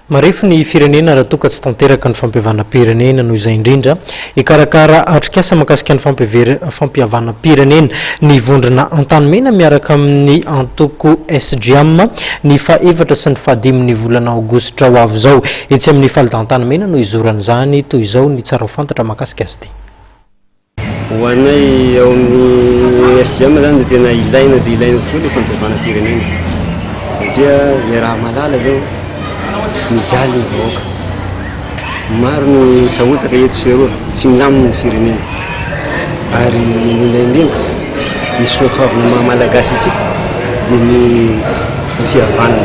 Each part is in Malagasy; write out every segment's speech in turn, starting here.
Marefo ny firenena raha toa ka tsy tanteraka ny fampihavanam-pirenena. Noho izay indrindra, hikarakara atrikasa mahakasika ny fampihavanam-pirenena ny vondrona Antanimena miaraka amin'ny antoko SGAM ny fahaefatra sy ny fahadimin'ny volana aogositra ho avy izao. Etsy amin'ny Falda Antanimena no hizoran'izany. Toy izao ny tsara ho fantatra mahakasika azy ity. Ho anay ao amin'ny SGM zany dia tena ilaina dia ilaina tokoa ilay fampihavanam-pirenena satria iaraha-mahalala zao mijaly ny vahoaka, maro ny sahotaka eto sy eroa, tsy milamina ny firenena ary indrindra indrindra ny soatoavina maha malagasy antsika dia ny fihavanana,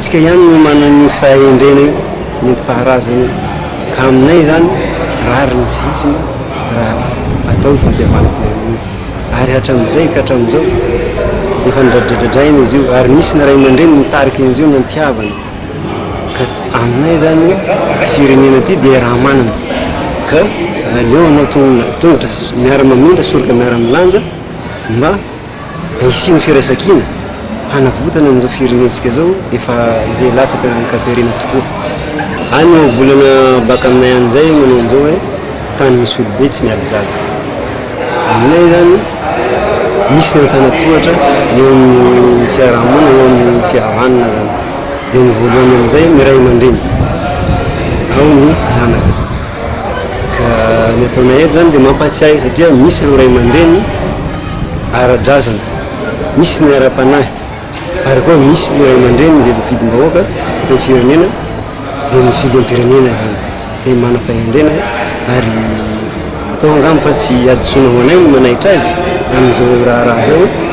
tsika ihany no manana io fahendrena io nentim-paharazana io ka aminay zany rariny sy hitsiny raha atao ny fampihavanam-pirenena ary hatramin'izay ka hatramin'izao efa nodradradradraina izy io ary nisy ny ray aman-dreny nitarika izy io nampihavana ka aminay zany ty firenena ty dia raha manana ka aleo anao tongotra miara-mamindra soroka miara-milanja mba Hisian'ny firaisankina hanavotana an'izao firenentsika izao efa izay latsaka an-katerena tokoa. Any ohabolana baka aminay any izay manao an'izao hoe tany misy olobe tsy miala zaza. Aminay izany misy ny antanatohatra eo amin'ny fiarahamonina, eo amin'ny fihavanana izany. Dia ny voalohany amin'izay ny ray aman-dreny, ao ny zanaka. Ka ny ataonay eto izany dia mampahatsiahy satria misy ireo ray aman-dreny ara-drazana, misy ny ara-panahy ary koa misy ny ray aman-dreny izay voafidim-bahoaka eto amin'ny firenena dia ny filoham-pirenena izany dia manam-pahendrena ary atao angamba fa tsy hadisoana ho anay ny manaitra azy amin'izao raharaha izao.